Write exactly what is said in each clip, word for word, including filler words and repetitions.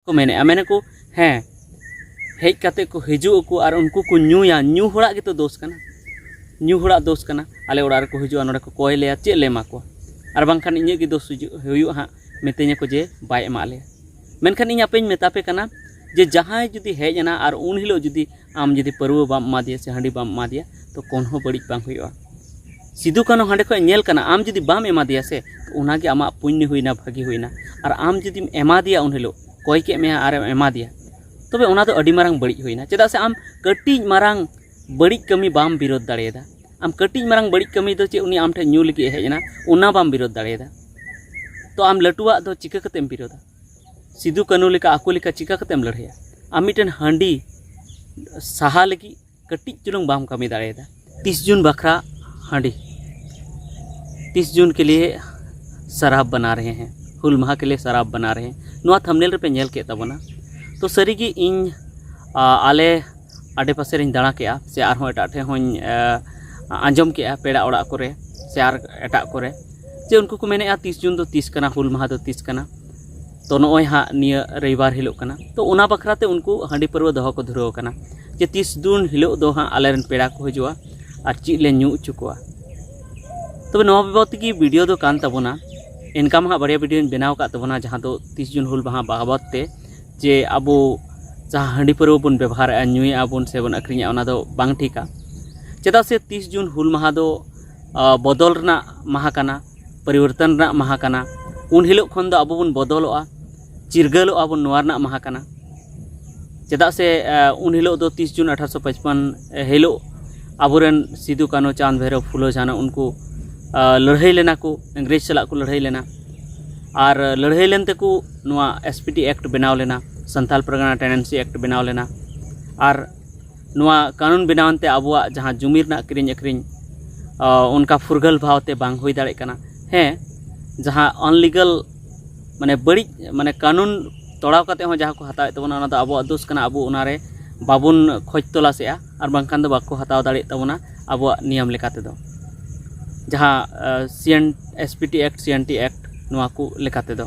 ᱠᱚ ᱢᱮᱱᱮᱫᱼᱟ, ᱢᱮᱱᱟᱠᱚ, ᱦᱮᱸ, ᱦᱮᱡ ᱠᱟᱛᱮ ᱠᱚ ᱦᱤᱡᱩᱜ ᱟᱠᱚ ᱟᱨ ᱩᱱᱠᱩ ᱠᱚ ᱧᱩᱭᱟ, ᱧᱩ ᱦᱚᱲᱟᱜ ᱜᱮᱛᱚ ᱫᱳᱥ ᱠᱟᱱᱟ᱾ ᱧᱩ ᱦᱚᱲᱟᱜ ᱫᱳᱥ ᱠᱟᱱᱟ᱾ ᱟᱞᱮ ᱚᱲᱟᱜ ᱨᱮᱠᱚ ᱦᱤᱡᱩᱜᱼᱟ, ᱱᱚᱰᱮ ᱠᱚ ᱠᱚᱭ ᱞᱮᱭᱟ, ᱪᱮᱫ ᱞᱮ ᱮᱢᱟ ᱠᱚᱣᱟ? ᱟᱨ ᱵᱟᱝᱠᱷᱟᱱ ᱤᱧᱟᱹᱜ ᱜᱮ ᱫᱳᱥ ᱦᱤᱡᱩᱜ, ᱦᱩᱭᱩᱜᱼᱟ ᱦᱟᱸᱜ, ᱢᱤᱛᱟᱹᱧᱟᱠᱚ ᱡᱮ ᱵᱟᱭ ᱮᱢᱟᱜ ᱞᱮᱭᱟ᱾ ᱢᱮᱱᱠᱷᱟᱱ ᱤᱧ ᱟᱯᱮᱧ ᱢᱮᱛᱟ ᱯᱮ ᱠᱟᱱᱟ ᱡᱮ ᱡᱟᱦᱟᱸᱭ ᱡᱩᱫᱤ ᱦᱮᱡ ᱮᱱᱟ ᱟᱨ ᱩᱱ ᱦᱤᱞᱳᱜ ᱡᱩᱫᱤ ᱟᱢ ᱡᱩᱫᱤ ᱯᱟᱹᱨᱣᱟᱹ ᱵᱟᱢ ᱮᱢᱟ ᱫᱮᱭᱟ ᱥᱮ ᱦᱟᱺᱰᱤ ᱵᱟᱢ ᱮᱢᱟ ᱫᱮᱭᱟ, ᱛᱚ ᱠᱚᱱᱦᱚ ᱵᱟᱹᱲᱤᱡ ᱵᱟᱝ ᱦᱩᱭᱩᱜᱼᱟ᱾ ᱥᱤᱫᱩ ᱠᱟᱹᱱᱦᱩ ᱦᱟᱸᱰᱮ ᱠᱷᱚᱱ ᱧᱮᱞ ᱠᱟᱱᱟ, ᱟᱢ ᱡᱩᱫᱤ ᱵᱟᱢ ᱮᱢᱟ ᱫᱮᱭᱟ ᱥᱮ, ᱛᱚ ᱚᱱᱟᱜᱮ ᱟᱢᱟᱜ ᱯᱩᱧᱱᱚ ᱦᱩᱭᱱᱟ, ᱵᱷᱟᱹᱜᱤ ᱦᱩᱭᱱᱟ᱾ ᱟᱨ ᱟᱢ ᱡᱩᱫᱤᱢ ᱮᱢᱟ ᱫᱮᱭᱟ ᱩᱱ ᱦᱤᱞᱳᱜ, ᱠᱚᱭ ᱠᱮᱫ ᱢᱮᱭᱟ ᱟᱨᱮᱢ ᱮᱢᱟ ᱫᱮᱭᱟ, ᱛᱚᱵᱮ ᱚᱱᱟ ᱫᱚ ᱟᱹᱰᱤ ᱢᱟᱨᱟᱝ ᱵᱟᱹᱲᱤᱡ ᱦᱩᱭᱱᱟ᱾ ᱪᱮᱫᱟᱜ ᱥᱮ ᱟᱢ ᱠᱟᱹᱴᱤᱡ ᱢᱟᱨᱟᱝ ᱵᱟᱹᱲᱤᱡ ᱠᱟᱹᱢᱤ ᱵᱟᱢ ᱵᱤᱨᱳᱫᱷ ᱫᱟᱲᱮᱭᱟᱫᱟ᱾ ᱟᱢ ᱠᱟᱹᱴᱤᱡ ᱢᱟᱨᱟᱝ ᱵᱟᱹᱲᱤᱡ ᱠᱟᱹᱢᱤ ᱫᱚ ᱪᱮᱫ, ᱩᱱᱤ ᱟᱢ ᱴᱷᱮᱱ ᱧᱩ ᱞᱟᱹᱜᱤᱫ ᱮ ᱦᱮᱡ ᱮᱱᱟ, ᱚᱱᱟ ᱵᱟᱢ ᱵᱤᱨᱳᱫᱷ ᱫᱟᱲᱮᱭᱟᱫᱟ᱾ ᱛᱚ ᱟᱢ ᱞᱟᱹᱴᱩᱣᱟᱜ ᱫᱚ ᱪᱤᱠᱟᱹ ᱠᱟᱛᱮᱢ ᱵᱤᱨᱳᱫᱷᱟ? ᱥᱤᱫᱩ ᱠᱟᱹᱱᱦᱩ ᱞᱮᱠᱟ, ᱟᱠᱚ ᱞᱮᱠᱟ ᱪᱤᱠᱟᱹ ᱠᱟᱛᱮᱢ ᱞᱟᱹᱲᱦᱟᱹᱭᱟ? ᱟᱢ ᱢᱤᱫᱴᱮᱱ ᱦᱟᱺᱰᱤ ᱥᱟᱦᱟ ᱞᱟᱹᱜᱤᱫ ᱠᱟᱹᱴᱤᱡ ᱪᱩᱞᱩᱝ ᱵᱟᱢ ᱠᱟᱹᱢᱤ ᱫᱟᱲᱮᱭᱟᱫᱟ᱾ ᱛᱤᱥ ᱡᱩᱱ ᱵᱟᱠᱷᱨᱟ ᱦᱟᱺᱰᱤ, ᱛᱤᱥ ᱡᱩᱱ ᱠᱮ ᱞᱤᱭᱮ ᱥᱟᱨᱟᱵ ᱵᱟᱱᱟ ᱨᱮᱦᱮ ᱦᱮᱸ, ᱦᱩᱞ ᱢᱟᱦᱟ ᱠᱮ ᱞᱤᱭᱮ ᱥᱟᱨᱟᱵ ᱵᱟᱱᱟ ᱨᱮᱦᱮ ᱦᱮᱸ᱾ ᱱᱚᱣᱟ ᱛᱷᱟᱢᱱᱮᱞ ᱨᱮᱯᱮ ᱧᱮᱞ ᱠᱮᱫ ᱛᱟᱵᱚᱱᱟ᱾ ᱛᱚ ᱥᱟᱹᱨᱤᱜᱮ ᱤᱧ, ᱟ, ᱟᱞᱮ ᱟᱰᱮᱯᱟᱥᱮ ᱨᱤᱧ ᱫᱟᱬᱟ ᱠᱮᱜᱼᱟ, ᱥᱮ ᱟᱨᱦᱚᱸ ᱮᱴᱟᱜ ᱴᱷᱮᱱ ᱦᱚᱸᱧ, ᱟ, ᱟᱸᱡᱚᱢ ᱠᱮᱜᱼᱟ, ᱯᱮᱲᱟ ᱚᱲᱟᱜ ᱠᱚᱨᱮ ᱥᱮ ᱟᱨ ᱮᱴᱟᱜ ᱠᱚᱨᱮ, ᱡᱮ ᱩᱱᱠᱩ ᱠᱚ ᱢᱮᱱᱮᱫᱼᱟ ᱛᱤᱥ ᱡᱩᱱ ᱫᱚ ᱛᱤᱥ ᱠᱟᱱᱟ, ᱦᱩᱞ ᱢᱟᱦᱟ ᱫᱚ ᱛᱤᱥ ᱠᱟᱱᱟ᱾ ᱛᱚ ᱱᱚᱜᱼᱚᱭ ᱦᱟᱸᱜ ᱱᱤᱭᱟᱹ ᱨᱚᱵᱤᱵᱟᱨ ᱦᱤᱞᱳᱜ ᱠᱟᱱᱟ᱾ ᱛᱚ ᱚᱱᱟ ᱵᱟᱠᱷᱨᱟ ᱛᱮ ᱩᱱᱠᱩ ᱦᱟᱺᱰᱤ ᱯᱟᱹᱨᱣᱟᱹ ᱫᱚᱦᱚ ᱠᱚ ᱫᱷᱩᱨᱟᱹᱣ ᱟᱠᱟᱱᱟ ᱡᱮ ᱛᱤᱥ ᱡᱩᱱ ᱦᱤᱞᱳᱜ ᱫᱚ ᱦᱟᱸᱜ ᱟᱞᱮᱨᱮᱱ ᱯᱮᱲᱟ ᱠᱚ ᱦᱤᱡᱩᱜᱼᱟ ᱟᱨ ᱪᱮᱫ ᱞᱮ ᱧᱩ ᱦᱚᱪᱚ ᱠᱚᱣᱟ᱾ ᱛᱚᱵᱮ ᱱᱚᱣᱟ ᱵᱟᱵᱚᱫ ᱛᱮᱜᱮ ᱵᱷᱤᱰᱤᱭᱳ ᱫᱚ ᱠᱟᱱ ᱛᱟᱵᱚᱱᱟ᱾ ᱮᱱᱠᱟ ᱢᱟ ᱦᱟᱸᱜ ᱵᱟᱨᱭᱟ ᱵᱷᱤᱰᱤᱭᱳᱧ ᱵᱮᱱᱟᱣ ᱟᱠᱟᱫ ᱛᱟᱵᱚᱱᱟ, ᱡᱟᱦᱟᱸ ᱫᱚ ᱛᱤᱥ ᱡᱩᱱ ᱦᱩᱞ ᱢᱟᱦᱟ ᱵᱟᱵᱚᱫ ᱛᱮ, ᱡᱮ ᱟᱵᱚ ᱡᱟᱦᱟᱸ ᱦᱟᱺᱰᱤ ᱯᱟᱹᱨᱣᱟᱹ ᱵᱚᱱ ᱵᱮᱵᱚᱦᱟᱨᱮᱫᱼᱟ, ᱧᱩᱭᱮᱫᱼᱟ ᱵᱚᱱ ᱥᱮ ᱵᱚᱱ ᱟᱹᱠᱷᱨᱤᱧᱮᱫᱼᱟ, ᱚᱱᱟ ᱫᱚ ᱵᱟᱝ ᱴᱷᱤᱠᱟ᱾ ᱪᱮᱫᱟᱜ ᱥᱮ ᱛᱤᱥ ᱡᱩᱱ ᱦᱩᱞ ᱢᱟᱦᱟ ᱫᱚ, ᱟ, ᱵᱚᱫᱚᱞ ᱨᱮᱱᱟᱜ ᱢᱟᱦᱟ ᱠᱟᱱᱟ, ᱯᱚᱨᱤᱵᱚᱨᱛᱚᱱ ᱨᱮᱱᱟᱜ ᱢᱟᱦᱟ ᱠᱟᱱᱟ᱾ ᱩᱱ ᱦᱤᱞᱳᱜ ᱠᱷᱚᱱ ᱫᱚ ᱟᱵᱚ ᱵᱚᱱ ᱵᱚᱫᱚᱞᱚᱜᱼᱟ, ᱪᱤᱨᱜᱟᱹᱞᱚᱜᱼᱟ ᱵᱚᱱ, ᱱᱚᱣᱟ ᱨᱮᱱᱟᱜ ᱢᱟᱦᱟ ᱠᱟᱱᱟ᱾ ᱪᱮᱫᱟᱜ ᱥᱮ, ᱟ, ᱩᱱ ᱦᱤᱞᱳᱜ ᱫᱚ ᱛᱤᱥ ᱡᱩᱱ ᱟᱴᱷᱟᱨᱚᱥᱚ ᱯᱟᱸᱪᱯᱟᱱ ᱦᱤᱞᱳᱜ ᱟᱵᱚᱨᱮᱱ ᱥᱤᱫᱩ, ᱠᱟᱹᱱᱦᱩ, ᱪᱟᱸᱫᱽ, ᱵᱷᱟᱭᱨᱳ, ᱯᱷᱩᱞᱳ, ᱡᱷᱟᱱᱳ ᱩᱱᱠᱩ, ᱟ, ᱞᱟᱹᱲᱦᱟᱹᱭ ᱞᱮᱱᱟ ᱠᱚ, ᱤᱝᱨᱮᱡᱽ ᱥᱟᱞᱟᱜ ᱠᱚ ᱞᱟᱹᱲᱦᱟᱹᱭ ᱞᱮᱱᱟ᱾ ᱟᱨ ᱞᱟᱹᱲᱦᱟᱹᱭ ᱞᱮᱱ ᱛᱮᱠᱚ ᱱᱚᱣᱟ S P T Act ᱵᱮᱱᱟᱣ ᱞᱮᱱᱟ, ᱥᱟᱱᱛᱟᱞ ᱯᱟᱨᱜᱟᱱᱟ Tenancy Act ᱵᱮᱱᱟᱣ ᱞᱮᱱᱟ᱾ ᱟᱨ ᱱᱚᱣᱟ ᱠᱟᱹᱱᱩᱱ ᱵᱮᱱᱟᱣ ᱮᱱᱛᱮ ᱟᱵᱚᱣᱟᱜ ᱡᱟᱦᱟᱸ ᱡᱩᱢᱤ ᱨᱮᱱᱟᱜ ᱠᱤᱨᱤᱧ ᱟᱹᱠᱷᱨᱤᱧ, ᱟ, ᱚᱱᱠᱟ ᱯᱷᱩᱨᱜᱟᱹᱞ ᱵᱷᱟᱣ ᱛᱮ ᱵᱟᱝ ᱦᱩᱭ ᱫᱟᱲᱮᱭᱟᱜ ᱠᱟᱱᱟ᱾ ᱦᱮᱸ, ᱡᱟᱦᱟᱸ ᱟᱱᱞᱤᱜᱟᱞ, ᱢᱟᱱᱮ ᱵᱟᱹᱲᱤᱡ, ᱢᱟᱱᱮ ᱠᱟᱹᱱᱩᱱ ᱛᱚᱲᱟᱣ ᱠᱟᱛᱮ ᱦᱚᱸ ᱡᱟᱦᱟᱸ ᱠᱚ ᱦᱟᱛᱟᱣᱮᱫ ᱛᱟᱵᱚᱱᱟ, ᱚᱱᱟ ᱫᱚ ᱟᱵᱚᱣᱟᱜ ᱫᱳᱥ ᱠᱟᱱᱟ, ᱟᱵᱚ ᱚᱱᱟᱨᱮ ᱵᱟᱵᱚᱱ ᱠᱷᱚᱡᱽ ᱛᱚᱞᱟᱥᱮᱜᱼᱟ, ᱟᱨ ᱵᱟᱝᱠᱷᱟᱱ ᱫᱚ ᱵᱟᱠᱚ ᱦᱟᱛᱟᱣ ᱫᱟᱲᱮᱭᱟᱜ ᱛᱟᱵᱚᱱᱟ ᱟᱵᱚᱣᱟᱜ ᱱᱤᱭᱚᱢ ᱞᱮᱠᱟ ᱛᱮᱫᱚ, ᱡᱟᱦᱟᱸ, ᱟ, C N, S P T Act, C N T Act, ᱱᱚᱣᱟ ᱠᱚ ᱞᱮᱠᱟ ᱛᱮᱫᱚ᱾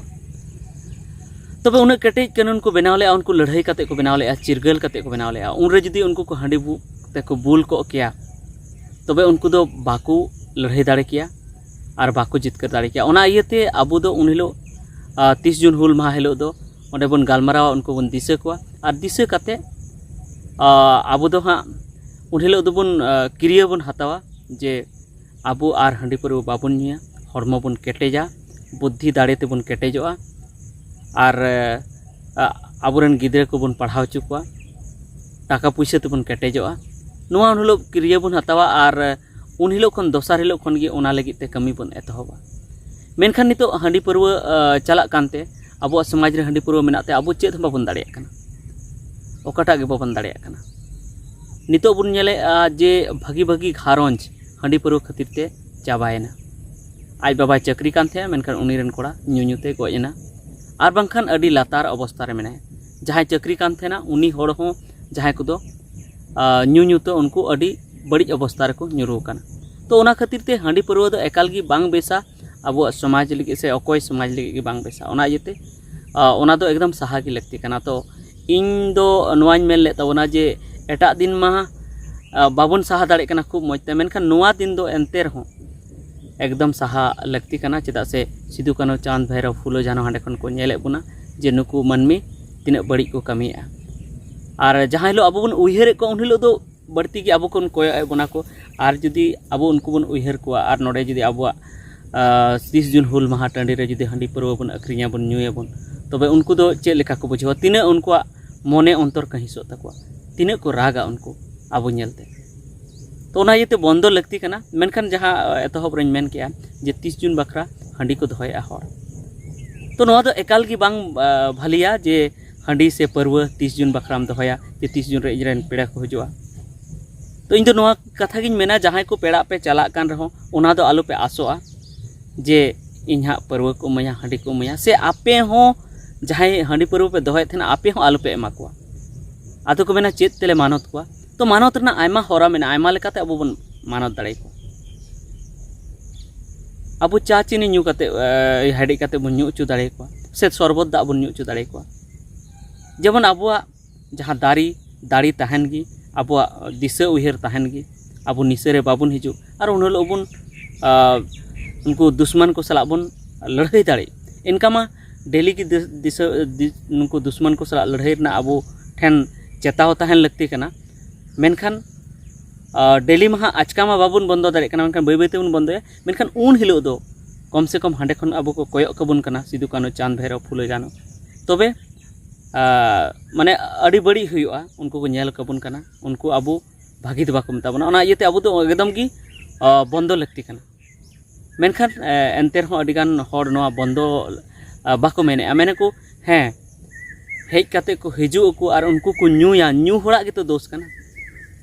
ᱛᱚᱵᱮ ᱩᱱᱟᱹᱜ ᱠᱮᱴᱮᱡ ᱠᱟᱹᱱᱩᱱ ᱠᱚ ᱵᱮᱱᱟᱣ ᱞᱮᱫᱼᱟ, ᱩᱱᱠᱩ ᱞᱟᱹᱲᱦᱟᱹᱭ ᱠᱟᱛᱮ ᱠᱚ ᱵᱮᱱᱟᱣ ᱞᱮᱫᱼᱟ, ᱪᱤᱨᱜᱟᱹᱞ ᱠᱟᱛᱮ ᱠᱚ ᱵᱮᱱᱟᱣ ᱞᱮᱫᱼᱟ, ᱩᱱᱨᱮ ᱡᱩᱫᱤ ᱩᱱᱠᱩ ᱠᱚ ᱦᱟᱺᱰᱤ ᱵᱩ- ᱛᱮᱠᱚ ᱵᱩᱞ ᱠᱚᱜ ᱠᱮᱭᱟ, ᱛᱚᱵᱮ ᱩᱱᱠᱩ ᱫᱚ ᱵᱟᱠᱚ ᱞᱟᱹᱲᱦᱟᱹᱭ ᱫᱟᱲᱮ ᱠᱮᱭᱟ ᱟᱨ ᱵᱟᱠᱚ ᱡᱤᱛᱠᱟᱹᱨ ᱫᱟᱲᱮ ᱠᱮᱭᱟ᱾ ᱚᱱᱟ ᱤᱭᱟᱹᱛᱮ ᱟᱵᱚ ᱫᱚ ᱩᱱ ᱦᱤᱞᱳᱜ, ᱟᱨ ᱛᱤᱥ ᱡᱩᱱ ᱦᱩᱞ ᱢᱟᱦᱟ ᱦᱤᱞᱳᱜ ᱫᱚ ᱚᱸᱰᱮ ᱵᱚᱱ ᱜᱟᱞᱢᱟᱨᱟᱣᱟ, ᱩᱱᱠᱩ ᱵᱚᱱ ᱫᱤᱥᱟᱹ ᱠᱚᱣᱟ ᱟᱨ ᱫᱤᱥᱟᱹ ᱠᱟᱛᱮ, ᱟᱨ ᱟᱵᱚ ᱫᱚ ᱦᱟᱸᱜ ᱩᱱ ᱦᱤᱞᱳᱜ ᱫᱚᱵᱚᱱ, ᱟᱨ ᱠᱤᱨᱭᱟᱹ ᱵᱚᱱ ᱦᱟᱛᱟᱣᱟ ᱡᱮ ᱟᱵᱚ ᱟᱨ ᱦᱟᱺᱰᱤ ᱯᱟᱹᱨᱣᱟᱹ ᱵᱟᱵᱚᱱ ᱧᱩᱭᱟ, ᱦᱚᱲᱢᱚ ᱵᱚᱱ ᱠᱮᱴᱮᱡᱟ, ᱵᱩᱫᱽᱫᱷᱤ ᱫᱟᱲᱮ ᱛᱮᱵᱚᱱ ᱠᱮᱴᱮᱡᱚᱜᱼᱟ ᱟᱨ, ᱟᱨ ᱟᱵᱚᱨᱮᱱ ᱜᱤᱫᱽᱨᱟᱹ ᱠᱚᱵᱚᱱ ᱯᱟᱲᱦᱟᱣ ᱦᱚᱪᱚ ᱠᱚᱣᱟ, ᱴᱟᱠᱟ ᱯᱩᱭᱥᱟᱹ ᱛᱮᱵᱚᱱ ᱠᱮᱴᱮᱡᱚᱜᱼᱟ᱾ ᱱᱚᱣᱟ ᱩᱱ ᱦᱤᱞᱳᱜ ᱠᱤᱨᱭᱟᱹ ᱵᱚᱱ ᱦᱟᱛᱟᱣᱟ ᱟᱨ ᱩᱱ ᱦᱤᱞᱳᱜ ᱠᱷᱚᱱ ᱫᱚᱥᱟᱨ ᱦᱤᱞᱳᱜ ᱠᱷᱚᱱ ᱜᱮ ᱚᱱᱟ ᱞᱟᱹᱜᱤᱫ ᱛᱮ ᱠᱟᱹᱢᱤ ᱵᱚᱱ ᱮᱛᱚᱦᱚᱵᱟ᱾ ᱢᱮᱱᱠᱷᱟᱱ ᱱᱤᱛᱚᱜ ᱦᱟᱺᱰᱤ ᱯᱟᱹᱨᱣᱟᱹ, ᱟᱨ ᱪᱟᱞᱟᱜ ᱠᱟᱱᱛᱮ ᱟᱵᱚᱣᱟᱜ ᱥᱚᱢᱟᱡᱽ ᱨᱮ ᱦᱟᱺᱰᱤ ᱯᱟᱹᱨᱣᱟᱹ ᱢᱮᱱᱟᱜ ᱛᱮ ᱟᱵᱚ ᱪᱮᱫ ᱦᱚᱸ ᱵᱟᱵᱚᱱ ᱫᱟᱲᱮᱭᱟᱜ ᱠᱟᱱᱟ, ᱚᱠᱟᱴᱟᱜ ᱜᱮ ᱵᱟᱵᱚᱱ ᱫᱟᱲᱮᱭᱟᱜ ᱠᱟᱱᱟ᱾ ᱱᱤᱛᱚᱜ ᱵᱚᱱ ᱧᱮᱞᱮᱫᱼᱟ ᱡᱮ ᱵᱷᱟᱹᱜᱤ ᱵᱷᱟᱹᱜᱤ ᱜᱷᱟᱨᱚᱸᱡᱽ ᱦᱟᱺᱰᱤ ᱯᱟᱹᱨᱣᱟᱹ ᱠᱷᱟᱹᱛᱤᱨ ᱛᱮ ᱪᱟᱵᱟᱭᱮᱱᱟ᱾ ᱟᱡ ᱵᱟᱵᱟᱭ ᱪᱟᱹᱠᱨᱤ ᱠᱟᱱ ᱛᱟᱦᱮᱸᱫ, ᱢᱮᱱᱠᱷᱟᱱ ᱩᱱᱤ ᱨᱮᱱ ᱠᱚᱲᱟ ᱧᱩ ᱧᱩ ᱛᱮ ᱜᱚᱡ ᱮᱱᱟ, ᱟᱨ ᱵᱟᱝᱠᱷᱟᱱ ᱟᱹᱰᱤ ᱞᱟᱛᱟᱨ ᱚᱵᱚᱥᱛᱟ ᱨᱮ ᱢᱮᱱᱟᱭᱟ᱾ ᱡᱟᱦᱟᱸᱭ ᱪᱟᱹᱠᱨᱤ ᱠᱟᱱ ᱛᱟᱦᱮᱱᱟ ᱩᱱᱤ ᱦᱚᱲ ᱦᱚᱸ, ᱡᱟᱦᱟᱸᱭ ᱠᱚᱫᱚ, ᱟᱨ ᱧᱩ ᱧᱩ ᱛᱮ ᱩᱱᱠᱩ ᱟᱹᱰᱤ ᱵᱟᱹᱲᱤᱡ ᱚᱵᱚᱥᱛᱟ ᱨᱮᱠᱚ ᱧᱩᱨᱩ ᱟᱠᱟᱱᱟ᱾ ᱛᱚ ᱚᱱᱟ ᱠᱷᱟᱹᱛᱤᱨ ᱛᱮ ᱦᱟᱺᱰᱤ ᱯᱟᱹᱨᱣᱟᱹ ᱫᱚ ᱮᱠᱟᱞ ᱜᱮ ᱵᱟᱝ ᱵᱮᱥᱟ ᱟᱵᱚᱣᱟᱜ ᱥᱚᱢᱟᱡᱽ ᱞᱟᱹᱜᱤᱫ ᱥᱮ ᱚᱠᱚᱭ ᱥᱚᱢᱟᱡᱽ ᱞᱟᱹᱜᱤᱫ ᱜᱮ ᱵᱟᱝ ᱵᱮᱥᱟ᱾ ᱚᱱᱟ ᱤᱭᱟᱹᱛᱮ, ᱟᱨ ᱚᱱᱟ ᱫᱚ ᱮᱠᱫᱚᱢ ᱥᱟᱦᱟ ᱜᱮ ᱞᱟᱹᱠᱛᱤ ᱠᱟᱱᱟ᱾ ᱛᱚ ᱤᱧ ᱫᱚ ᱱᱚᱣᱟᱧ ᱢᱮᱱ ᱞᱮᱫ ᱛᱟᱵᱚᱱᱟ ᱡᱮ ᱮᱴᱟᱜ ᱫᱤᱱ ᱢᱟ, ᱟᱨ ᱵᱟᱵᱚᱱ ᱥᱟᱦᱟ ᱫᱟᱲᱮᱭᱟᱜ ᱠᱟᱱᱟ ᱠᱷᱩᱵ ᱢᱚᱡᱽ ᱛᱮ, ᱢᱮᱱᱠᱷᱟᱱ ᱱᱚᱣᱟ ᱫᱤᱱ ᱫᱚ ᱮᱱᱛᱮ ᱨᱮᱦᱚᱸ ᱮᱠᱫᱚᱢ ᱥᱟᱦᱟ ᱞᱟᱹᱠᱛᱤ ᱠᱟᱱᱟ᱾ ᱪᱮᱫᱟᱜ ᱥᱮ ᱥᱤᱫᱩ, ᱠᱟᱹᱱᱦᱩ, ᱪᱟᱸᱫᱽ, ᱵᱷᱟᱭᱨᱚ, ᱯᱷᱩᱞᱳ, ᱡᱷᱟᱱᱚ ᱦᱟᱸᱰᱮ ᱠᱷᱚᱱ ᱠᱚ ᱧᱮᱞᱮᱫ ᱵᱚᱱᱟ ᱡᱮ ᱱᱩᱠᱩ ᱢᱟᱹᱱᱢᱤ ᱛᱤᱱᱟᱹᱜ ᱵᱟᱹᱲᱤᱡ ᱠᱚ ᱠᱟᱹᱢᱤᱭᱮᱫᱼᱟ᱾ ᱟᱨ ᱡᱟᱦᱟᱸ ᱦᱤᱞᱳᱜ ᱟᱵᱚ ᱵᱚᱱ ᱩᱭᱦᱟᱹᱨᱮᱫ ᱠᱚᱣᱟ, ᱩᱱ ᱦᱤᱞᱳᱜ ᱫᱚ ᱵᱟᱹᱲᱛᱤ ᱜᱮ ᱟᱵᱚ ᱠᱚ ᱠᱚᱭᱚᱜ ᱮᱫ ᱵᱚᱱᱟ ᱠᱚ᱾ ᱟᱨ ᱡᱩᱫᱤ ᱟᱵᱚ ᱩᱱᱠᱩ ᱵᱚᱱ ᱩᱭᱦᱟᱹᱨ ᱠᱚᱣᱟ ᱟᱨ ᱱᱚᱰᱮ ᱡᱩᱫᱤ ᱟᱵᱚᱣᱟᱜ, ᱟᱨ ᱛᱤᱥ ᱡᱩᱱ ᱦᱩᱞ ᱢᱟᱦᱟ ᱴᱟᱺᱰᱤ ᱨᱮ ᱡᱩᱫᱤ ᱦᱟᱺᱰᱤ ᱯᱟᱹᱨᱣᱟᱹ ᱵᱚᱱ ᱟᱹᱠᱷᱨᱤᱧᱟᱵᱚᱱ, ᱧᱩᱭᱟᱵᱚᱱ, ᱛᱚᱵᱮ ᱩᱱᱠᱩ ᱫᱚ ᱪᱮᱫ ᱞᱮᱠᱟ ᱠᱚ ᱵᱩᱡᱷᱟᱹᱣᱟ? ᱛᱤᱱᱟᱹᱜ ᱩᱱᱠᱩᱣᱟᱜ ᱢᱚᱱᱮ ᱚᱱᱛᱚᱨ ᱠᱟᱹᱦᱤᱥᱚᱜ ᱛᱟᱠᱚᱣᱟ, ᱛᱤᱱᱟᱹᱜ ᱠᱚ ᱨᱟᱜᱟ ᱩᱱᱠᱩ ᱟᱵᱚ ᱧᱮᱞᱛᱮ᱾ ᱛᱚ ᱚᱱᱟ ᱤᱭᱟᱹᱛᱮ ᱵᱚᱱᱫᱚ ᱞᱟᱹᱠᱛᱤ ᱠᱟᱱᱟ᱾ ᱢᱮᱱᱠᱷᱟᱱ ᱡᱟᱦᱟᱸ, ᱟᱨ ᱮᱛᱚᱦᱚᱵ ᱨᱮᱧ ᱢᱮᱱ ᱠᱮᱜᱼᱟ ᱡᱮ ᱛᱤᱥ ᱡᱩᱱ ᱵᱟᱠᱷᱨᱟ ᱦᱟᱺᱰᱤ ᱠᱚ ᱫᱚᱦᱚᱭᱮᱫᱼᱟ ᱦᱚᱲ, ᱛᱚ ᱱᱚᱣᱟ ᱫᱚ ᱮᱠᱟᱞ ᱜᱮ ᱵᱟᱝ, ᱟᱨ ᱵᱷᱟᱹᱞᱤᱭᱟ ᱡᱮ ᱦᱟᱺᱰᱤ ᱥᱮ ᱯᱟᱹᱨᱣᱟᱹ ᱛᱤᱥ ᱡᱩᱱ ᱵᱟᱠᱷᱨᱟᱢ ᱫᱚᱦᱚᱭᱟ ᱡᱮ ᱛᱤᱥ ᱡᱩᱱ ᱨᱮ ᱤᱧᱨᱮᱱ ᱯᱮᱲᱟ ᱠᱚ ᱦᱤᱡᱩᱜᱼᱟ᱾ ᱛᱚ ᱤᱧ ᱫᱚ ᱱᱚᱣᱟ ᱠᱟᱛᱷᱟ ᱜᱤᱧ ᱢᱮᱱᱟ, ᱡᱟᱦᱟᱸᱭ ᱠᱚ ᱯᱮᱲᱟᱜ ᱯᱮ ᱪᱟᱞᱟᱜ ᱠᱟᱱ ᱨᱮᱦᱚᱸ ᱚᱱᱟ ᱫᱚ ᱟᱞᱚᱯᱮ ᱟᱥᱚᱜᱼᱟ ᱡᱮ ᱤᱧ ᱦᱟᱸᱜ ᱯᱟᱹᱨᱣᱟᱹ ᱠᱚ ᱤᱢᱟᱹᱧᱟ, ᱦᱟᱺᱰᱤ ᱠᱚ ᱤᱢᱟᱹᱧᱟ, ᱥᱮ ᱟᱯᱮ ᱦᱚᱸ ᱡᱟᱦᱟᱸᱭ ᱦᱟᱺᱰᱤ ᱯᱟᱹᱨᱣᱟᱹ ᱯᱮ ᱫᱚᱦᱚᱭᱮᱫ ᱛᱟᱦᱮᱱᱟ ᱟᱯᱮ ᱦᱚᱸ ᱟᱞᱚᱯᱮ ᱮᱢᱟ ᱠᱚᱣᱟ᱾ ᱟᱫᱚ ᱠᱚ ᱢᱮᱱᱟ ᱪᱮᱫ ᱛᱮᱞᱮ ᱢᱟᱱᱚᱛ ᱠᱚᱣᱟ? ᱛᱚ ᱢᱟᱱᱚᱛ ᱨᱮᱱᱟᱜ ᱟᱭᱢᱟ ᱦᱚᱨᱟ ᱢᱮᱱᱟᱜᱼᱟ, ᱟᱭᱢᱟ ᱞᱮᱠᱟᱛᱮ ᱟᱵᱚ ᱵᱚᱱ ᱢᱟᱱᱚᱛ ᱫᱟᱲᱮᱭᱟᱠᱚᱣᱟ᱾ ᱟᱵᱚ ᱪᱟ ᱪᱤᱱᱤ ᱧᱩ ᱠᱟᱛᱮ, ᱮ, ᱦᱮᱰᱮᱡ ᱠᱟᱛᱮ ᱵᱚᱱ ᱧᱩ ᱦᱚᱪᱚ ᱫᱟᱲᱮᱭᱟᱠᱚᱣᱟ᱾ ᱥᱮ ᱥᱚᱨᱵᱚᱛ ᱫᱟᱜ ᱵᱚᱱ ᱧᱩ ᱦᱚᱪᱚ ᱫᱟᱲᱮᱭᱟᱠᱚᱣᱟ᱾ ᱡᱮᱢᱚᱱ ᱟᱵᱚᱣᱟᱜ ᱡᱟᱦᱟᱸ ᱫᱟᱨᱮ ᱫᱟᱲᱮ ᱛᱟᱦᱮᱱ ᱜᱮ, ᱟᱵᱚᱣᱟᱜ ᱫᱤᱥᱟᱹ ᱩᱭᱦᱟᱹᱨ ᱛᱟᱦᱮᱱ ᱜᱮ, ᱟᱵᱚ ᱱᱤᱥᱟᱹ ᱨᱮ ᱵᱟᱵᱚᱱ ᱦᱤᱡᱩᱜ, ᱟᱨ ᱩᱱ ᱦᱤᱞᱳᱜ ᱵᱚᱱ ᱩᱱᱠᱩ ᱫᱩᱥᱢᱟᱱ ᱠᱚ ᱥᱟᱞᱟᱜ ᱵᱚᱱ ᱞᱟᱹᱲᱦᱟᱹᱭ ᱫᱟᱲᱮᱜ᱾ ᱮᱱᱠᱟ ᱢᱟ ᱰᱮᱞᱤ ᱜᱮ ᱫᱤᱥᱟᱹ ᱱᱩᱠᱩ ᱫᱩᱥᱢᱟᱱ ᱠᱚ ᱥᱟᱞᱟᱜ ᱞᱟᱹᱲᱦᱟᱹᱭ ᱨᱮᱱᱟᱜ ᱟᱵᱚ ᱴᱷᱮᱱ ᱪᱮᱛᱟᱣ ᱛᱟᱦᱮᱱ ᱞᱟᱹᱠᱛᱤ ᱠᱟᱱᱟ᱾ ᱢᱮᱱᱠᱷᱟᱱ ᱰᱮᱞᱤ ᱢᱟ ᱦᱟᱸᱜ ᱟᱪᱠᱟ ᱢᱟ ᱵᱟᱵᱚᱱ ᱵᱚᱱᱫᱚ ᱫᱟᱲᱮᱭᱟᱜ ᱠᱟᱱᱟ, ᱢᱮᱱᱠᱷᱟᱱ ᱵᱟᱹᱭ ᱵᱟᱹᱭ ᱛᱮᱵᱚᱱ ᱵᱚᱱᱫᱚᱭᱟ᱾ ᱢᱮᱱᱠᱷᱟᱱ ᱩᱱ ᱦᱤᱞᱳᱜ ᱫᱚ ᱠᱚᱢ ᱥᱮ ᱠᱚᱢ ᱦᱟᱸᱰᱮ ᱠᱷᱚᱱ ᱟᱵᱚ ᱠᱚ ᱠᱚᱭᱚᱜ ᱠᱟᱵᱚᱱ ᱠᱟᱱᱟ, ᱥᱤᱫᱩ ᱠᱟᱹᱱᱦᱩ ᱪᱟᱸᱫᱽ ᱵᱷᱟᱭᱨᱚ ᱯᱷᱩᱞᱳ ᱡᱷᱟᱱᱚ᱾ ᱛᱚᱵᱮ ᱢᱟᱱᱮ ᱟᱹᱰᱤ ᱵᱟᱹᱲᱤᱡ ᱦᱩᱭᱩᱜᱼᱟ, ᱩᱱᱠᱩ ᱠᱚ ᱧᱮᱞ ᱠᱟᱵᱚᱱ ᱠᱟᱱᱟ, ᱩᱱᱠᱩ ᱟᱵᱚ ᱵᱷᱟᱹᱜᱤ ᱫᱚ ᱵᱟᱠᱚ ᱢᱮᱛᱟ ᱵᱚᱱᱟ᱾ ᱚᱱᱟ ᱤᱭᱟᱹᱛᱮ ᱟᱵᱚ ᱫᱚ ᱮᱠᱫᱚᱢ ᱜᱮ ᱵᱚᱱᱫᱚ ᱞᱟᱹᱠᱛᱤ ᱠᱟᱱᱟ᱾ ᱢᱮᱱᱠᱷᱟᱱ ᱮᱱᱛᱮ ᱨᱮᱦᱚᱸ ᱟᱹᱰᱤᱜᱟᱱ ᱦᱚᱲ ᱱᱚᱣᱟ ᱵᱚᱱᱫᱚ ᱵᱟᱠᱚ ᱢᱮᱱᱮᱫᱼᱟ᱾ ᱢᱮᱱᱟᱠᱚ, ᱦᱮᱸ, ᱦᱮᱡ ᱠᱟᱛᱮ ᱠᱚ ᱦᱤᱡᱩᱜ ᱟᱠᱚ ᱟᱨ ᱩᱱᱠᱩ ᱠᱚ ᱧᱩᱭᱟ, ᱧᱩ ᱦᱚᱲᱟᱜ ᱜᱮᱛᱚ ᱫᱳᱥ ᱠᱟᱱᱟ,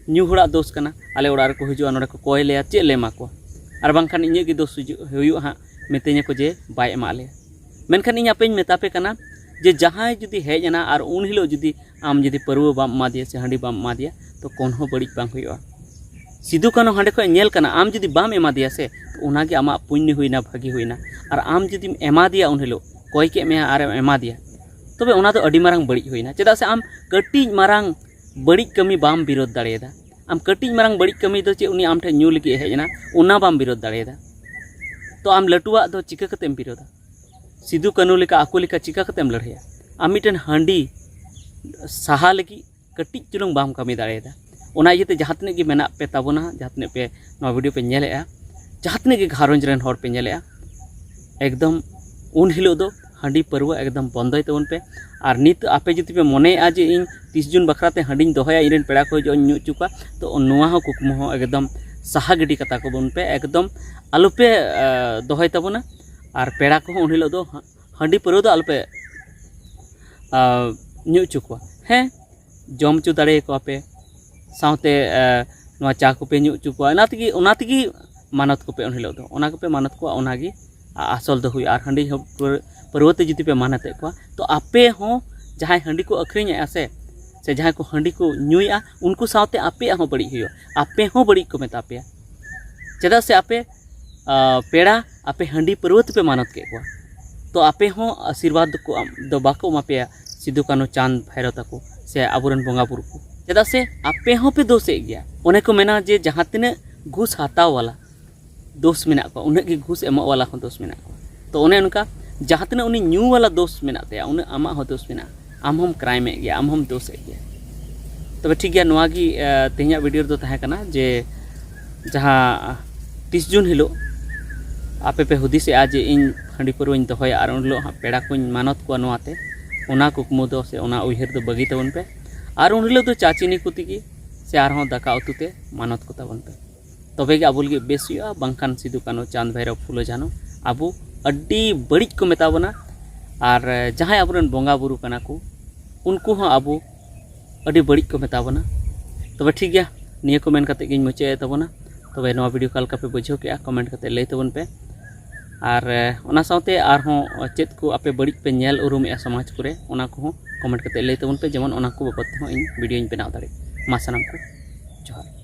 ᱧᱩ ᱦᱚᱲᱟᱜ ᱫᱳᱥ ᱠᱟᱱᱟ᱾ ᱟᱞᱮ ᱚᱲᱟᱜ ᱨᱮᱠᱚ ᱦᱤᱡᱩᱜᱼᱟ, ᱱᱚᱰᱮ ᱠᱚ ᱠᱚᱭ ᱞᱮᱭᱟ, ᱪᱮᱫ ᱞᱮ ᱮᱢᱟ ᱠᱚᱣᱟ? ᱟᱨ ᱵᱟᱝᱠᱷᱟᱱ ᱤᱧᱟᱹᱜ ᱜᱮ ᱫᱳᱥ ᱦᱩᱭᱩᱜᱼᱟ ᱦᱟᱸᱜ, ᱢᱤᱛᱟᱹᱧᱟᱠᱚ ᱡᱮ ᱵᱟᱭ ᱮᱢᱟᱜ ᱞᱮᱭᱟ᱾ ᱢᱮᱱᱠᱷᱟᱱ ᱤᱧ ᱟᱯᱮᱧ ᱢᱮᱛᱟ ᱯᱮ ᱠᱟᱱᱟ ᱡᱮ ᱡᱟᱦᱟᱸᱭ ᱡᱩᱫᱤ ᱦᱮᱡ ᱮᱱᱟ ᱟᱨ ᱩᱱ ᱦᱤᱞᱳᱜ ᱡᱩᱫᱤ ᱟᱢ ᱡᱩᱫᱤ ᱯᱟᱹᱨᱣᱟᱹ ᱵᱟᱢ ᱮᱢᱟᱫᱮᱭᱟ ᱥᱮ ᱦᱟᱺᱰᱤ ᱵᱟᱢ ᱮᱢᱟᱫᱮᱭᱟ, ᱛᱚ ᱠᱳᱱᱳ ᱵᱟᱹᱲᱤᱡ ᱵᱟᱝ ᱦᱩᱭᱩᱜᱼᱟ᱾ ᱥᱤᱫᱩ ᱠᱟᱹᱱᱦᱩ ᱦᱟᱸᱰᱮ ᱠᱷᱚᱱ ᱧᱮᱞ ᱠᱟᱱᱟ, ᱟᱢ ᱡᱩᱫᱤ ᱵᱟᱢ ᱮᱢᱟᱫᱮᱭᱟ ᱥᱮ, ᱛᱚ ᱚᱱᱟᱜᱮ ᱟᱢᱟᱜ ᱯᱩᱧᱱᱚ ᱦᱩᱭᱱᱟ, ᱵᱷᱟᱹᱜᱤ ᱦᱩᱭᱱᱟ᱾ ᱟᱨ ᱟᱢ ᱡᱩᱫᱤᱢ ᱮᱢᱟᱫᱮᱭᱟ, ᱩᱱ ᱦᱤᱞᱳᱜ ᱠᱚᱭ ᱠᱮᱫ ᱢᱮᱭᱟ ᱟᱨᱮᱢ ᱮᱢᱟᱫᱮᱭᱟ, ᱛᱚᱵᱮ ᱚᱱᱟ ᱫᱚ ᱟᱹᱰᱤ ᱢᱟᱨᱟᱝ ᱵᱟᱹᱲᱤᱡ ᱦᱩᱭᱱᱟ᱾ ᱪᱮᱫᱟᱜ ᱥᱮ ᱟᱢ ᱠᱟᱹᱴᱤᱡ ᱢᱟᱨᱟᱝ ᱵᱟᱹᱲᱤᱡ ᱠᱟᱹᱢᱤ ᱵᱟᱢ ᱵᱤᱨᱳᱫᱷ ᱫᱟᱲᱮᱭᱟᱫᱟ᱾ ᱟᱢ ᱠᱟᱹᱴᱤᱡ ᱢᱟᱨᱟᱝ ᱵᱟᱹᱲᱤᱡ ᱠᱟᱹᱢᱤ ᱫᱚ ᱪᱮᱫ, ᱩᱱᱤ ᱟᱢ ᱴᱷᱮᱱ ᱧᱩ ᱞᱟᱹᱜᱤᱫ ᱮ ᱦᱮᱡ ᱮᱱᱟ, ᱚᱱᱟ ᱵᱟᱢ ᱵᱤᱨᱳᱫᱷ ᱫᱟᱲᱮᱭᱟᱫᱟ᱾ ᱛᱚ ᱟᱢ ᱞᱟᱹᱴᱩᱣᱟᱜ ᱫᱚ ᱪᱤᱠᱟᱹ ᱠᱟᱛᱮᱢ ᱵᱤᱨᱳᱫᱷᱟ? ᱥᱤᱫᱩ ᱠᱟᱹᱱᱦᱩ ᱞᱮᱠᱟ, ᱟᱠᱚ ᱞᱮᱠᱟ ᱪᱤᱠᱟᱹ ᱠᱟᱛᱮᱢ ᱞᱟᱹᱲᱦᱟᱹᱭᱟ? ᱟᱢ ᱢᱤᱫᱴᱮᱱ ᱦᱟᱺᱰᱤ ᱥᱟᱦᱟ ᱞᱟᱹᱜᱤᱫ ᱠᱟᱹᱴᱤᱡ ᱪᱩᱞᱩᱝ ᱵᱟᱢ ᱠᱟᱹᱢᱤ ᱫᱟᱲᱮᱭᱟᱫᱟ᱾ ᱚᱱᱟ ᱤᱭᱟᱹᱛᱮ ᱡᱟᱦᱟᱸ ᱛᱤᱱᱟᱹᱜ ᱜᱮ ᱢᱮᱱᱟᱜ ᱯᱮ ᱛᱟᱵᱚᱱᱟ, ᱡᱟᱦᱟᱸ ᱛᱤᱱᱟᱹᱜ ᱯᱮ ᱱᱚᱣᱟ ᱵᱷᱤᱰᱤᱭᱳ ᱯᱮ ᱧᱮᱞᱮᱫᱼᱟ, ᱡᱟᱦᱟᱸ ᱛᱤᱱᱟᱹᱜ ᱜᱮ ᱜᱷᱟᱨᱚᱸᱡᱽ ᱨᱮᱱ ᱦᱚᱲ ᱯᱮ ᱧᱮᱞᱮᱫᱼᱟ, ᱮᱠᱫᱚᱢ ᱩᱱ ᱦᱤᱞᱳᱜ ᱫᱚ ᱦᱟᱺᱰᱤ ᱯᱟᱹᱨᱣᱟᱹ ᱮᱠᱫᱚᱢ ᱵᱚᱱᱫᱚᱭ ᱛᱟᱵᱚᱱ ᱯᱮ᱾ ᱟᱨ ᱱᱤᱛ ᱟᱯᱮ ᱡᱩᱫᱤ ᱯᱮ ᱢᱚᱱᱮᱭᱮᱫᱼᱟ ᱡᱮ ᱤᱧ ᱛᱤᱥ ᱡᱩᱱ ᱵᱟᱠᱷᱨᱟ ᱛᱮ ᱦᱟᱺᱰᱤᱧ ᱫᱚᱦᱚᱭᱟ, ᱤᱧ ᱨᱮᱱ ᱯᱮᱲᱟ ᱠᱚ ᱦᱤᱡᱩᱜᱼᱟ, ᱤᱧ ᱧᱩ ᱦᱚᱪᱚ ᱠᱚᱣᱟ, ᱛᱚ ᱱᱚᱣᱟ ᱦᱚᱸ ᱠᱩᱠᱢᱩ ᱦᱚᱸ ᱮᱠᱫᱚᱢ ᱥᱟᱦᱟ ᱜᱤᱰᱤ ᱠᱟᱛᱟ ᱠᱚᱵᱚᱱ ᱯᱮ, ᱮᱠᱫᱚᱢ ᱟᱞᱚᱯᱮ ᱫᱚᱦᱚᱭ ᱛᱟᱵᱚᱱᱟ᱾ ᱟᱨ ᱯᱮᱲᱟ ᱠᱚᱦᱚᱸ ᱩᱱ ᱦᱤᱞᱳᱜ ᱫᱚ ᱦᱟᱺᱰᱤ ᱯᱟᱹᱨᱣᱟᱹ ᱫᱚ ᱟᱞᱚᱯᱮ ᱧᱩ ᱦᱚᱪᱚ ᱠᱚᱣᱟ᱾ ᱦᱮᱸ, ᱡᱚᱢ ᱦᱚᱪᱚ ᱫᱟᱲᱮᱭᱟᱠᱚᱣᱟ ᱯᱮ, ᱥᱟᱶᱛᱮ ᱱᱚᱣᱟ ᱪᱟ ᱠᱚᱯᱮ ᱧᱩ ᱦᱚᱪᱚ ᱠᱚᱣᱟ᱾ ᱚᱱᱟ ᱛᱮᱜᱮ ᱚᱱᱟ ᱛᱮᱜᱮ ᱢᱟᱱᱚᱛ ᱠᱚᱯᱮ ᱩᱱ ᱦᱤᱞᱳᱜ ᱫᱚ, ᱚᱱᱟ ᱠᱚᱯᱮ ᱢᱟᱱᱚᱛ ᱠᱚᱣᱟ, ᱚᱱᱟᱜᱮ ᱟᱥᱚᱞ ᱫᱚ ᱦᱩᱭᱩᱜᱼᱟ᱾ ᱟᱨ ᱦᱟᱺᱰᱤ ᱯᱟᱹᱨᱣᱟᱹ ᱛᱮ ᱡᱩᱫᱤ ᱯᱮ ᱢᱟᱱᱚᱛᱮᱫ ᱠᱚᱣᱟ, ᱛᱚ ᱟᱯᱮ ᱦᱚᱸ ᱡᱟᱦᱟᱸᱭ ᱦᱟᱺᱰᱤ ᱠᱚ ᱟᱹᱠᱷᱨᱤᱧᱮᱫᱼᱟ ᱥᱮ, ᱥᱮ ᱡᱟᱦᱟᱸᱭ ᱠᱚ ᱦᱟᱺᱰᱤ ᱠᱚ ᱧᱩᱭᱮᱫᱼᱟ, ᱩᱱᱠᱩ ᱥᱟᱶᱛᱮ ᱟᱯᱮᱭᱟᱜ ᱦᱚᱸ ᱵᱟᱹᱲᱤᱡ ᱦᱩᱭᱩᱜᱼᱟ, ᱟᱯᱮ ᱦᱚᱸ ᱵᱟᱹᱲᱤᱡ ᱠᱚ ᱢᱮᱛᱟ ᱯᱮᱭᱟ᱾ ᱪᱮᱫᱟᱜ ᱥᱮ ᱟᱯᱮ ᱯᱮᱲᱟ ᱟᱯᱮ ᱦᱟᱺᱰᱤ ᱯᱟᱹᱨᱣᱟᱹ ᱛᱮᱯᱮ ᱢᱟᱱᱚᱛ ᱠᱮᱫ ᱠᱚᱣᱟ᱾ ᱛᱚ ᱟᱯᱮ ᱦᱚᱸ ᱟᱥᱤᱨᱵᱟᱫᱽ ᱫᱚᱠᱚ ᱟᱢ ᱫᱚ ᱵᱟᱠᱚ ᱮᱢᱟ ᱯᱮᱭᱟ ᱥᱤᱫᱩ ᱠᱟᱹᱱᱦᱩ ᱪᱟᱸᱫᱽ ᱵᱷᱟᱭᱨᱚ ᱛᱟᱠᱚ ᱥᱮ ᱟᱵᱚᱨᱮᱱ ᱵᱚᱸᱜᱟ ᱵᱩᱨᱩ ᱠᱚ, ᱪᱮᱫᱟᱜ ᱥᱮ ᱟᱯᱮ ᱦᱚᱸᱯᱮ ᱫᱳᱥᱮᱫ ᱜᱮᱭᱟ᱾ ᱚᱱᱮ ᱠᱚ ᱢᱮᱱᱟ ᱡᱮ ᱡᱟᱦᱟᱸ ᱛᱤᱱᱟᱹᱜ ᱜᱷᱩᱥ ᱦᱟᱛᱟᱣ ᱣᱟᱞᱟ ᱫᱳᱥ ᱢᱮᱱᱟᱜ ᱠᱚᱣᱟ, ᱩᱱᱟᱹᱜ ᱜᱮ ᱜᱷᱩᱥ ᱮᱢᱚᱜ ᱣᱟᱞᱟ ᱦᱚᱸ ᱫᱳᱥ ᱢᱮᱱᱟᱜ ᱠᱚᱣᱟ᱾ ᱛᱚ ᱚᱱᱮ ᱚᱱᱠᱟ ᱡᱟᱦᱟᱸ ᱛᱤᱱᱟᱹᱜ ᱩᱱᱤ ᱧᱩ ᱣᱟᱞᱟ ᱫᱳᱥ ᱢᱮᱱᱟᱜ ᱛᱟᱭᱟ, ᱩᱱᱟᱹᱜ ᱟᱢᱟᱜ ᱦᱚᱸ ᱫᱳᱥ ᱢᱮᱱᱟᱜᱼᱟ᱾ ᱟᱢ ᱦᱚᱸᱢ ᱠᱨᱟᱭᱤᱢᱮᱫ ᱜᱮᱭᱟ, ᱟᱢ ᱦᱚᱸᱢ ᱫᱳᱥᱮᱫ ᱜᱮᱭᱟ᱾ ᱛᱚᱵᱮ ᱴᱷᱤᱠ ᱜᱮᱭᱟ, ᱱᱚᱣᱟ ᱜᱮ ᱛᱮᱦᱮᱧᱟᱜ ᱵᱷᱤᱰᱤᱭᱳ ᱨᱮᱫᱚ ᱛᱟᱦᱮᱸ ᱠᱟᱱᱟ ᱡᱮ ᱡᱟᱦᱟᱸ ᱛᱤᱥ ᱡᱩᱱ ᱦᱤᱞᱳᱜ ᱟᱯᱮ ᱯᱮ ᱦᱩᱫᱤᱥᱮᱜᱼᱟ ᱡᱮ ᱤᱧ ᱦᱟᱺᱰᱤ ᱯᱟᱹᱨᱣᱟᱹᱧ ᱫᱚᱦᱚᱭᱟ ᱟᱨ ᱩᱱ ᱦᱤᱞᱳᱜ ᱦᱟᱸᱜ ᱯᱮᱲᱟ ᱠᱚᱧ ᱢᱟᱱᱚᱛ ᱠᱚᱣᱟ ᱱᱚᱣᱟᱛᱮ, ᱚᱱᱟ ᱠᱩᱠᱢᱩ ᱫᱚ ᱥᱮ ᱚᱱᱟ ᱩᱭᱦᱟᱹᱨ ᱫᱚ ᱵᱟᱹᱜᱤ ᱛᱟᱵᱚᱱ ᱯᱮ᱾ ᱟᱨ ᱩᱱ ᱦᱤᱞᱳᱜ ᱫᱚ ᱪᱟ ᱪᱤᱱᱤ ᱠᱚ ᱛᱮᱜᱮ ᱥᱮ ᱟᱨᱦᱚᱸ ᱫᱟᱠᱟ ᱩᱛᱩ ᱛᱮ ᱢᱟᱱᱚᱛ ᱠᱚ ᱛᱟᱵᱚᱱ ᱯᱮ᱾ ᱛᱚᱵᱮ ᱜᱮ ᱟᱵᱚ ᱞᱟᱹᱜᱤᱫ ᱵᱮᱥ ᱦᱩᱭᱩᱜᱼᱟ, ᱵᱟᱝᱠᱷᱟᱱ ᱥᱤᱫᱩ ᱠᱟᱹᱱᱦᱩ ᱪᱟᱸᱫᱽ ᱵᱷᱟᱭᱨᱚ ᱯᱷᱩᱞᱳ ᱡᱷᱟᱱᱚ ᱟᱵᱚ ᱟᱹᱰᱤ ᱵᱟᱹᱲᱤᱡ ᱠᱚ ᱢᱮᱛᱟ ᱵᱚᱱᱟ᱾ ᱟᱨ ᱡᱟᱦᱟᱸᱭ ᱟᱵᱚᱨᱮᱱ ᱵᱚᱸᱜᱟ ᱵᱩᱨᱩ ᱠᱟᱱᱟ ᱠᱚ, ᱩᱱᱠᱩ ᱦᱚᱸ ᱟᱵᱚ ᱟᱹᱰᱤ ᱵᱟᱹᱲᱤᱡ ᱠᱚ ᱢᱮᱛᱟ ᱵᱚᱱᱟ᱾ ᱛᱚᱵᱮ ᱴᱷᱤᱠ ᱜᱮᱭᱟ, ᱱᱤᱭᱟᱹ ᱠᱚ ᱢᱮᱱ ᱠᱟᱛᱮ ᱜᱤᱧ ᱢᱩᱪᱟᱹᱫ ᱮᱫ ᱛᱟᱵᱚᱱᱟ᱾ ᱛᱚᱵᱮ ᱱᱚᱣᱟ ᱵᱷᱤᱰᱤᱭᱳ ᱚᱠᱟ ᱞᱮᱠᱟ ᱯᱮ ᱵᱩᱡᱷᱟᱹᱣ ᱠᱮᱜᱼᱟ, ᱠᱚᱢᱮᱱᱴ ᱠᱟᱛᱮ ᱞᱟᱹᱭ ᱛᱟᱵᱚᱱ ᱯᱮ᱾ ᱟᱨ ᱚᱱᱟ ᱥᱟᱶᱛᱮ ᱟᱨᱦᱚᱸ ᱪᱮᱫ ᱠᱚ ᱟᱯᱮ ᱵᱟᱹᱲᱤᱡ ᱯᱮ ᱧᱮᱞ ᱩᱨᱩᱢᱮᱜᱼᱟ ᱥᱚᱢᱟᱡᱽ ᱠᱚᱨᱮ, ᱚᱱᱟ ᱠᱚᱦᱚᱸ ᱠᱚᱢᱮᱱᱴ ᱠᱟᱛᱮ ᱞᱟᱹᱭ ᱛᱟᱵᱚᱱ ᱯᱮ, ᱡᱮᱢᱚᱱ ᱚᱱᱟ ᱠᱚ ᱵᱟᱵᱚᱫ ᱛᱮᱦᱚᱸ ᱤᱧ ᱵᱷᱤᱰᱤᱭᱳᱧ ᱵᱮᱱᱟᱣ ᱫᱟᱲᱮᱭᱟᱜ᱾ ᱢᱟ ᱥᱟᱱᱟᱢ ᱠᱚ ᱡᱚᱦᱟᱨ᱾